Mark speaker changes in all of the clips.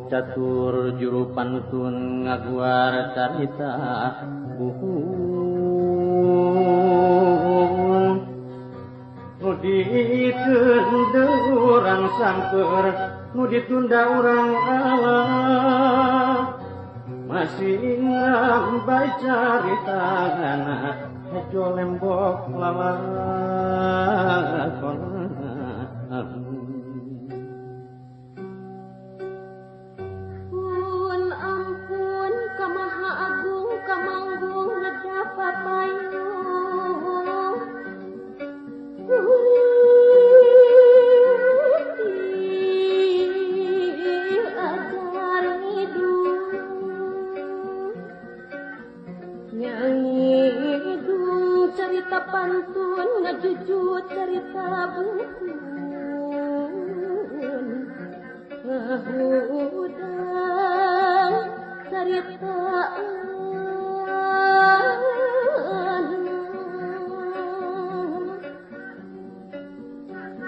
Speaker 1: Puguh catur juru pantun ngaguar carita buhun nu ditunda urang sangker nu ditunda urang Allah masih ngambai carita hejo lembok lalakon.
Speaker 2: Pun ampun kamaha agung kamanggung ngedapat payung gurih ajar ngidung nyangidung cerita pantun ngejujut cerita buhun ngahudang cerita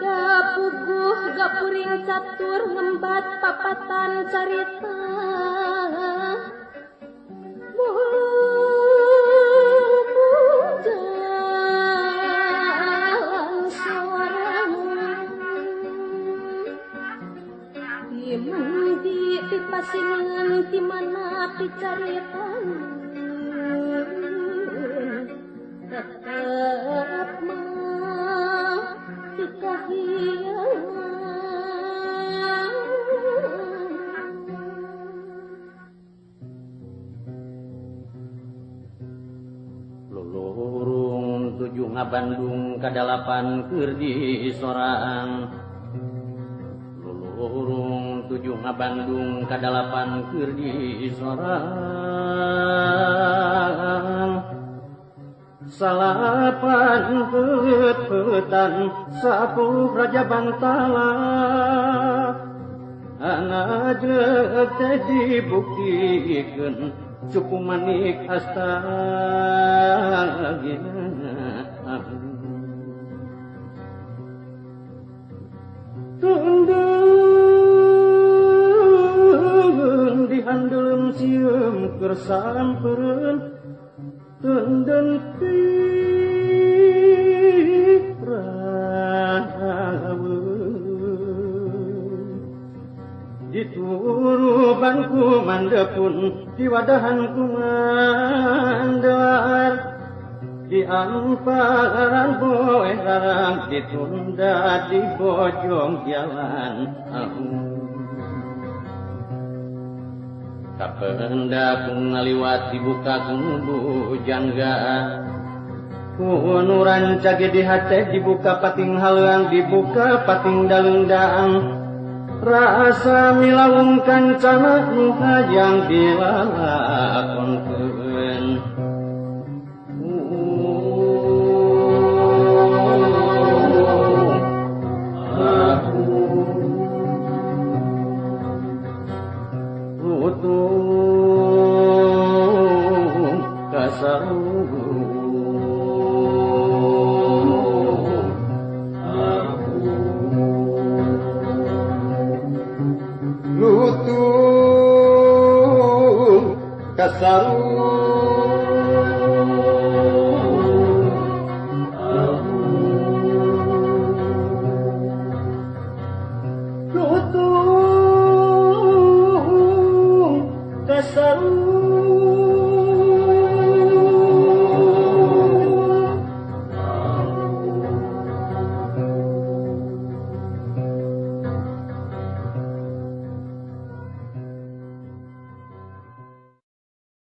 Speaker 2: gapuguh gapuring catur ngembat papatan carita jalan suaramu di pasingan di mana picarita tetap mah dikahiangan.
Speaker 1: Lulurung tujuh ngabandung kadalapan keur di sorang lulurung tujuh ngabandung kadalapan keur di sorang salapan peutan 10 raja bantala anak jelek teh dibuktikeun cupu manik astagina. Tundun dihandelem sieum keur sampereun tundun piraweun dituruban ku mandepun diwadahan ku mandar di amparan boeh larang ditunda di bojong jalan kapenda ku ngaliwat dibuka ku bujangga ku nuran cage di hate dibuka pating halang dibuka pating dalungdang rasa milawung kancana nu hayang dilalakonkeun. Lutung kasarung
Speaker 3: lutung kasarung.